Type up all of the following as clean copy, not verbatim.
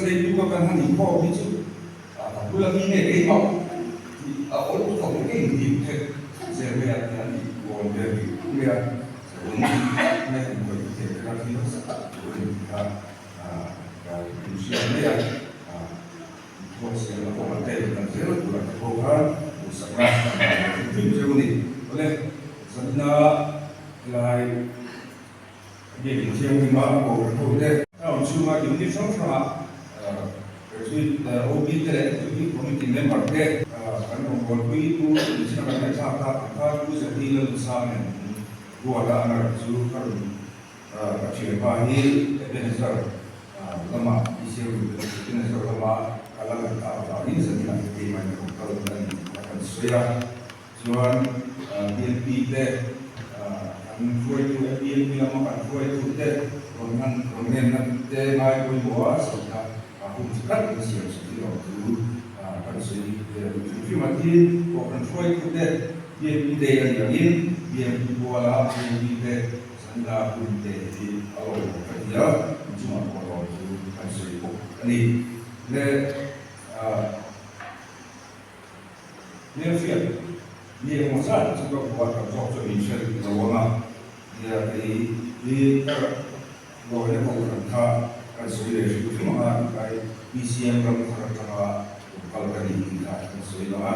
Sunday tuka kan han inkhawm hi chu ka bula mi nge keimah tih a awl khawp mai, ka inhlim thek thek zel mai a ti a ni bawn vel rih rih mai a, chawn tlat mai han khawih thei te kha thil nasa tak tur a ni tih kha ka inhriat mai a. Thuaksiam a kawng a tel kan zel tur a ti pawh khan duhsakna kan hmu ve hrim hrim cheu a ni. Awle, zanina helai biakin thianghlim a kohhran ho te, town chhunga unit hrang hranga graduate OB te leh executive committee member te kan rawngbawlpui tu inchhina kan ngaihthlak a, an kha Pu Zeti Lalnusang nen ruala an rawn chu ka rawn Ka thianpa hi Ebenezer lama Israel Ebenezer lama a la ngaih tak avangin zanin ah hian keimah in ka rawn kal a ni tih kha kan sawi a. Chuan BNP te an hruaitu BNP lama kan hruaitu te rawn han rawn ngenna te ngai pawimawh a sawina hun chi tak in siam sak hi lawm chu kan sawi hrim hrim a. Tin, kohhran hruaitu te BNP day a nih angin BNP puala BNP te Sanda hun te hi a lawm ka ti a, in chungah pawh lawm chu kan sawi bawk a ni. Le hmelhriat mi engmaw zat chu ka hmu a, tam zawk chuan min hre lo ang a, nia kei hi ka lawina kohhran kha kan sawi leh hrim hrim ang a, tikai PCM ram thar atanga kum kal ka ni tih kha kan sawi lang a,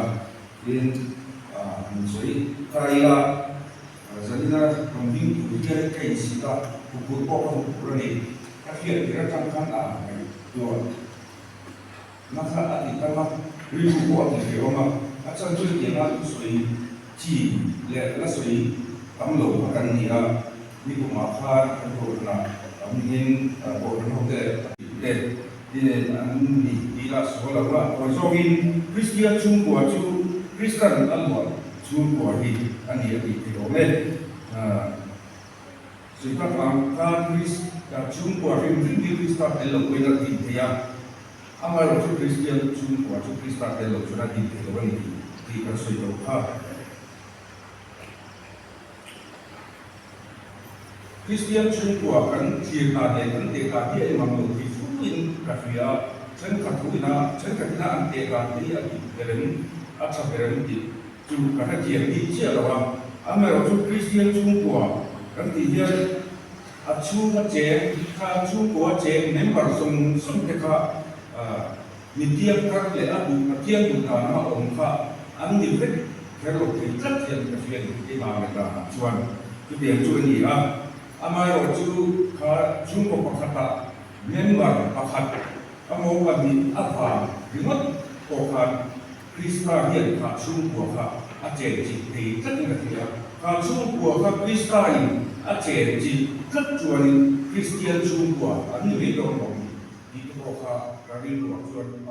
tin an sawi ta ila. Zanina rawn ding tur hian ka insit a, huphurh pawh ka huphurh a ni. Ka hriat tir atang khan a ngaihtuah na kha a ti tam a, rilru pawh a ti hrehawm a. A chan chu hetianga thusawi chi leh la sawi tam lo kha kan ni a, nikumah khan kan kohhranah hmingin kohhran hote leh te nen an ni tih lah sawi lo a, tawi zawkin Kristian chhungkua chu Kristan a luah Chhungkua hi a ni a tih theih awm e. Sawi tak ang khan Krista chhungkua hrim hrim hi Krista tel lo pawhin a din thei a, amaherawh chu Kristian chhungkua chu Krista tel lo chuan a din thei lo a ni tih kan sawi tawh kha. Kristian chhungkua kan thlir dan leh kan teh dan hi a inang lo thei fuin ka hria a, thenkhat ho ina thenkhat ina an teh dan te hi a dik ber em, a tha ber em tih chu ka hrethiam bik chiah lo a. Amaherawh chu Kristian chhungkua kan tih hian a chhunga cheng kha chhungkua cheng member zawng zawng te kha mitiang thar leh a duh Pathian duh dana awm kha an ni vek kher lo thei tlat hian ka hria ni keimah leh danah chuan chutiang chu a ni a. Amaherawh chu kha chhungkaw pakhatah member pakhat a mo pahnih a vang ringawt pawh khan Krista hian kha chhungkua kha a chenchilh thei tlatin a hria. Kha chhungkua kha Krista in a chenchilh tlat chuanin Kristian chhungkua an ni mai dawn lo ni tih te pawh kha ka rilruah chuan.